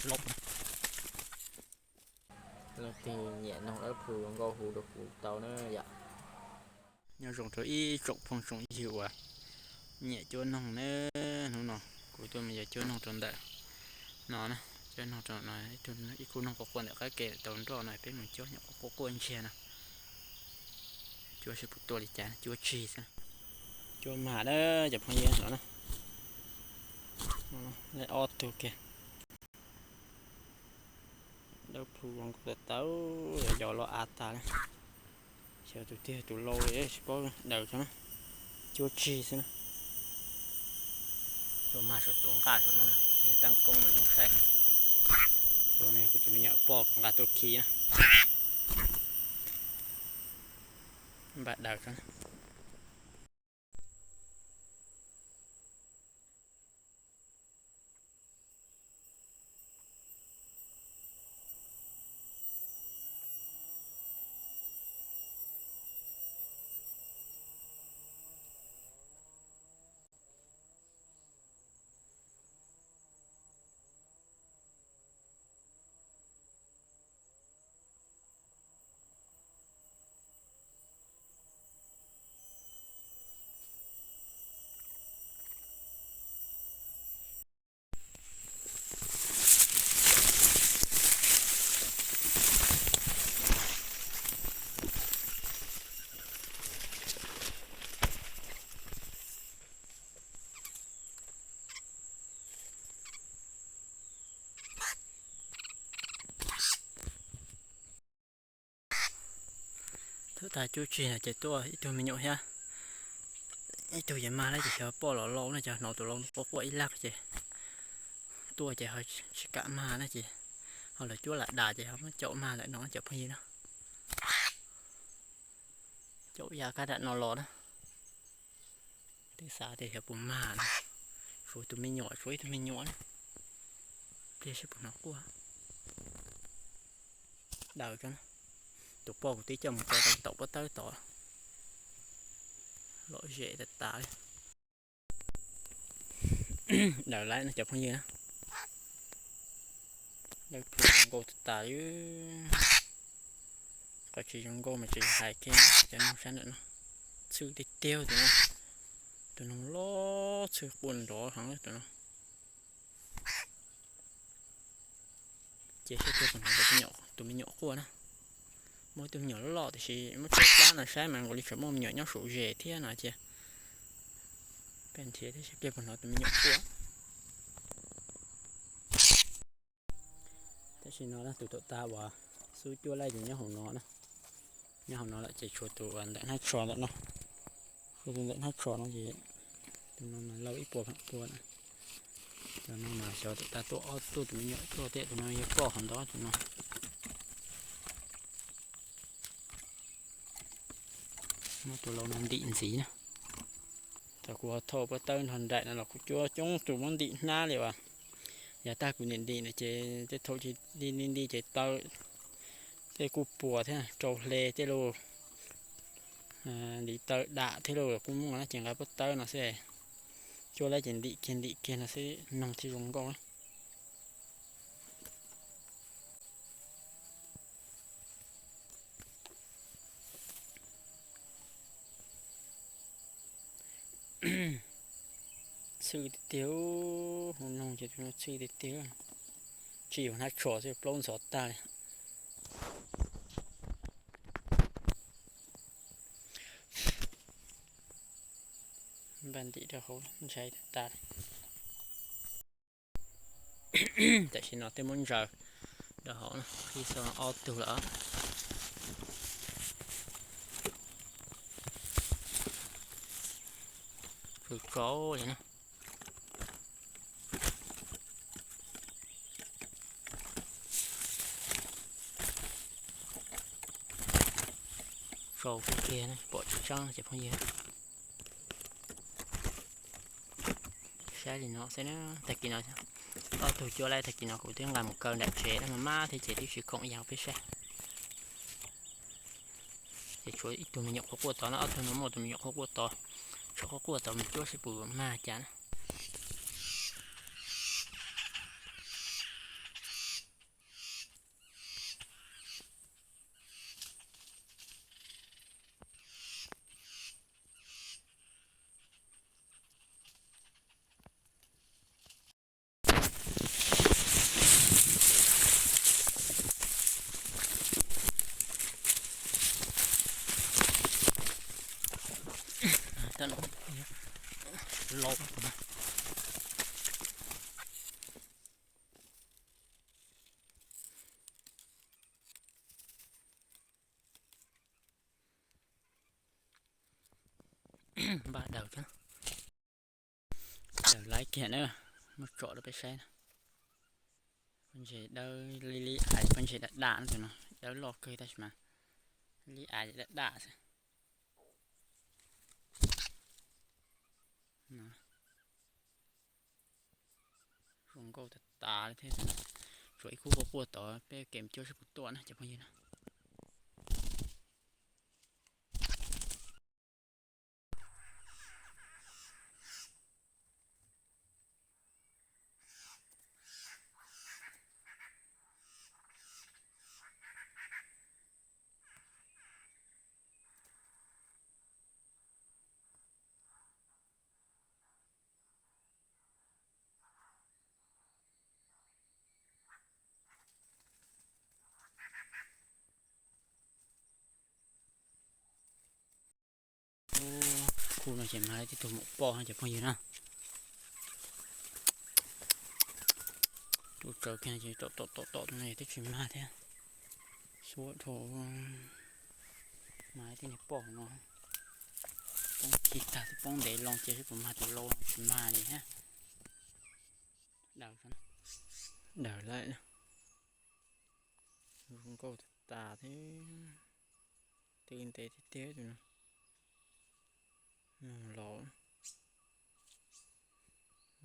Leej twg nyiam noog dawb plhu zoo nkauj hu rau kuv tau na yom. Nyob zoo rau ib tsoom phooj tsoom ywg uas nyiam cuab noog na, hnub no kuv tuaj mus yog cuab noog rau ntawm no na, cuab noog rau no, ib khub noog quaj quaj ntawm qab ke tau nroj no peb mus cuab nyuam qhuav quaj quaj ntsiag no. Cuab seb puas tuaj li cas, cuab tsig xwb. Cuab mag na cov phooj ywg no na. Ob tug kiag. Dawb plhu zoo nkauj tawv tawv, yos los av tas li. Xyov tus twg tus lau li tsis paub daws tso na. Cuab tsig xwb na. Cuab mag saum tus nqaj saum no, yog tab koob mas zoo saib. Tus no yog kuv tus me nyuam poj kuv nqa tuaj khi na. Npaj daws tso na. Thaum tag cuab tsig no ces tuaj ib tug me nyuam thiab, ib tug ces mag lawm ces xyov poj los lau na, cov hnov tus lau quaj quaj ib laj ces tuaj ces ho tsis kam mag na ces ho lawv cuab lam dam ces ho muab caum mag ntawm no cov phooj ywg na. Caum yav kab dam no los na. Twb xav tias xyov puas mag na. Tshuav tus me nyuam, tshuav ib tug me nyuam na. Pliag seb puas hnov quaj. Daws tso na. Tus poj kuv twb coj mus tso rau tom pob tawb tod. Lom zem tas tas li. Daws lawm no cov phooj ywg na. Dawb plhu zoo nkauj tas tas li. Qhov tsis zoo nkauj mas tsis hais kiag, cov noog sab ntawm no txhwj tiag tiag tus no. Tus noog loj txhwj quaj nrov heev tus no. Ces saib pliag puas hnov tus me nyuam quaj na. Muaj ib tug me nyuam loj loj tiam sis muab tshaib plab no saib mas nkaus li tseem muaj me nyuam nyob saum zes thiab no ces peb nrhiav thiab saib pliag puas hnov tus me nyuam quaj. Tam sim no tus tom tav uas xub cuab laij ces nyob hauv no na. Nyob hauv no lawm ces tshuav tus ntawm hnab tsho ntawm no. Tshuav tus ntawm hnab tsho no ces tus no mas lau ib puas feem pua na. Tus no mas xyov tom tav tuaj ob tug tus me nyuam tuaj thiab, tus no yog poj hauv ntawd tus no. Muab tus lau no ntim ntxiv na. Thaum kuv ho thauj pob tawb nrog nraim no los kuv cuab coob tus muab ntim hnab li uas, yav tag kuv ntim ntim na ces tej thaum ces nti nti nti ces taw tej kuj puas thiab, rau hle tej lug ntiv taw dam thiab lug kuj muaj na, ces nqa pob tawb no xwb. Cuab lawm ces ntim kiag ntim kiag no xwb noog thiaj zoo nkauj na. Txhwj tiag tiag, hu noog ces txhwj tiag tiag. Tsis yog hnab tsho xwb plaub ntxhov tag li. Npaj ntim rau hauv ntshai tag. Tam sim no twb muab ntsaws rau hauv, qhib xo ob tug lawm. Tsau tsau li na. Tsau kiag kiag na, pom tsis tseeb cov phooj ywg. Saib li no xwb na, tag kis no ob tug cuab laij, tag kis no kuv twb nqa mus kaw nram tsev na, mas mab thiab ces twb tsis khoom ib yam peb saib. Ces tshuav ib tug me nyuam quaj quaj tod na, ob tug no muaj tus me nyuam quaj quaj tod, tshuav quaj quaj tod mus cuab seb puas mag cas na. Npaj daws thiab. Daws laib kiag na, muab tsom rau peb saib na. Pob ntseg dawb li li ais, pob ntseg daj daj no, tus no dawb loj kawg tab sis mas li ais daj daj xwb. Zoo nkauj tas tas li thiab. Tshuav ib khub quaj quaj tod, peb kem cuab seb puas tuaj na cov phooj ywg na. Khu no ces mag li tib tug maum poj no cov phooj ywg na. Tus tsawv kiag no ces tom tom tom tom tus no yog twb tsis mag thiab. Xua dhau. Mag li tib niag poj no. Poob khi tag twb poob ntev loo cia seb puas mag tus lau no tsis mag li thiab. Daws, daws lawm. Zoo nkauj tas tas thiab. Twb ntev tiag tiag tus no. Noog laus.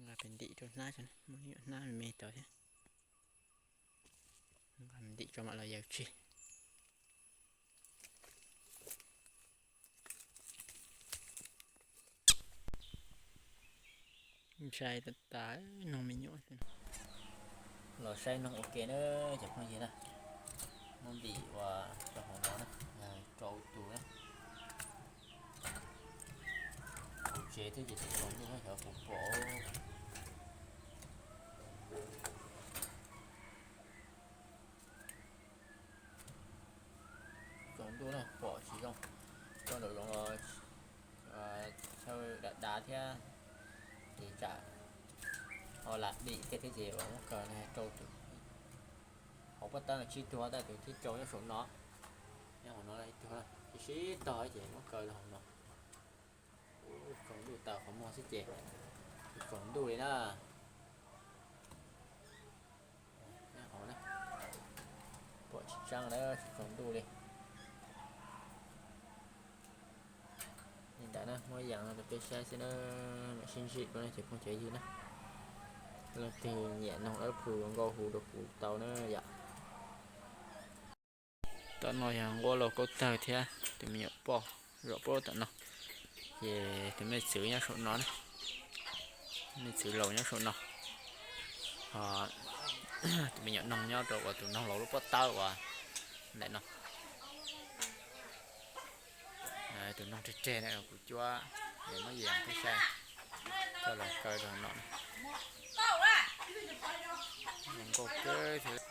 Nqa pem ntim rau hnab, muaj ib nyuam hnab me me tod thiab. Nqa ntim tso mam los yaws tseg. Ntshai tas tas, noog me nyuam. Los saib noog ua ke na cov phooj ywg na. Muab ntim ua rau hauv no na, rau tus na. Kuv tsev thiab ces tsis tsaus ntuj no xyov puas pom. Tsaus ntuj na pom tsis zoo, tsaus ntuj los chaw dav dav thiab, ces tsam ho lam dim tej thiab ces muab kaw rau tus hauv pob tawb no tsib tug, tab tus thib rau nyob saum no, nyob hauv no ib tug, ib sib tog ces muab kaw rau hauv no. Tsaus ntuj taws qhov muag xwb ces tsaus ntuj li na. Pom tsis tseeb na, tsis tsaus ntuj li. Li ntawd na, muab yees no rau peb saib xwb na, mam sib ntsib dua na cov phooj cov ywg na. Leej twg nyiam noog dawb plhu zoo nkauj hu rau kuv tau na yom. Tom no yog nquab laus kaub tawg thiab tus me nyuam poj zaum pab tom no. Ces tus me txwv nyob saum no na, me txwv laus nyob saum no. Tus me nyuam noog nyob rau uas tus noog laus lub pob tawb uas ntawm no. Tus noog reg reg na kuv cuab, muab yees peb saib, coj los kaw rau no. Zoo nkauj kawg thiab.